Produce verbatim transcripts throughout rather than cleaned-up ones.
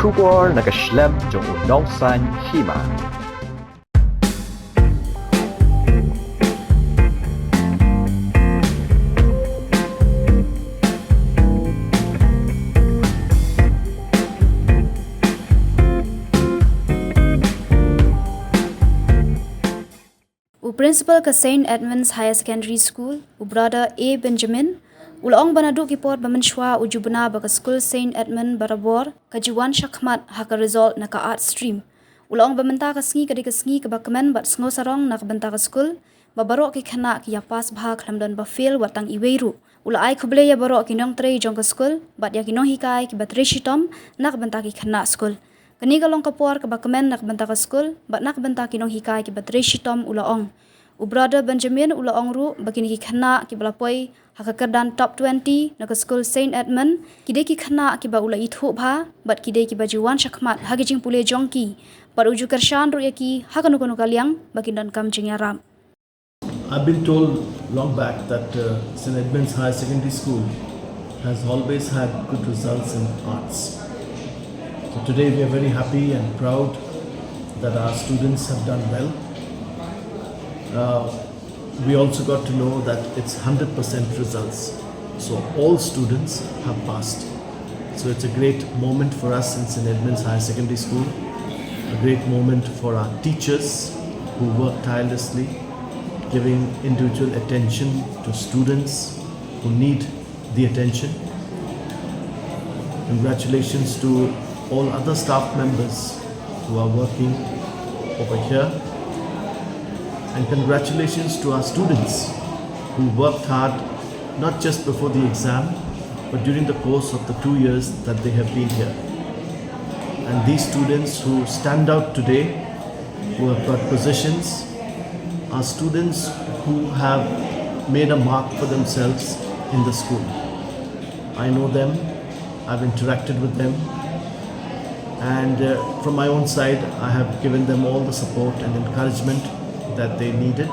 Khubor na ka shlem jong u nongsan hima. U principal ka Saint Edmund's Higher Secondary School, u Brother A Benjamin, u la ong ba naduh ki por ba mynshuwa u ju bna ba ka skul Saint Edmund barabor ka ju wan shakhmat ha ka result na ka art stream. U la ong ba mynta ka sngi ka dei ka sngi kaba kmen bad sngewsarong na ka bynta ka skul, ba baroh ki khynnah ki ïa pass bha khlem don ba fail wat tang iwei ruh. U la ai khublei ïa baroh ki nongtrei jong ka skul bad ïa ki nonghikai kiba trei shitom na ka bynta ki khynnah skul. Kane ka long ka por kaba kmen na ka bynta ka skul bad na ka bynta ki nonghikai kiba trei shitom, u la ong. U Brother Benjamin u la ong ruh ba kine ki khynnah kiba la poi ha ka kyrdan top twenty na ka skul Saint Edmund ki dei ki khynnah kiba u la ithuh bha bad ki dei kiba ju wan shakhmat ha ki jingpule jong ki, bad u ju kyrshan ruh ïa ki ha kano kano ka liang ba kin donkam jingïarap. I've been told long back that uh, Saint Edmund's Higher Secondary School has always had good results in arts. So today we are very happy and proud that our students have done well. Uh, we also got to know that it's one hundred percent results. So all students have passed. So it's a great moment for us in Saint Edmund's Higher Secondary School, a great moment for our teachers who work tirelessly, giving individual attention to students who need the attention. Congratulations to all other staff members who are working over here. And congratulations to our students who worked hard, not just before the exam, but during the course of the two years that they have been here. And these students who stand out today, who have got positions, are students who have made a mark for themselves in the school. I know them, I've interacted with them, and uh, from my own side, I have given them all the support and encouragement that they needed.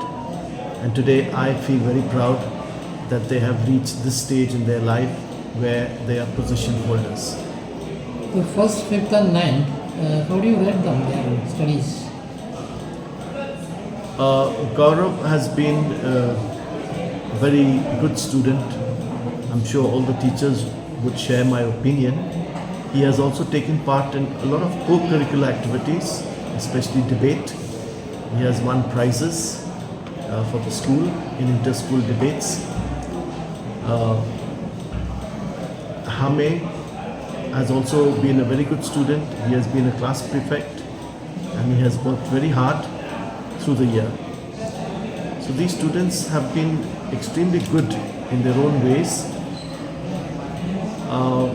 And today, I feel very proud that they have reached this stage in their life where they are position holders. The first, fifth, and ninth, uh, how do you rate them, their studies? Uh, Gaurav has been a very good student. I'm sure all the teachers would share my opinion. He has also taken part in a lot of co-curricular activities, especially debate. He has won prizes uh, for the school in inter-school debates. Uh, Hame has also been a very good student. He has been a class prefect and he has worked very hard through the year. So these students have been extremely good in their own ways. Uh,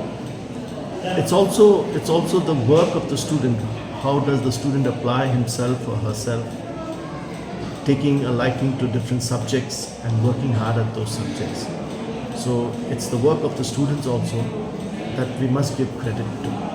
it's also it's also the work of the student. How does the student apply himself or herself, taking a liking to different subjects and working hard at those subjects? So it's the work of the students also that we must give credit to.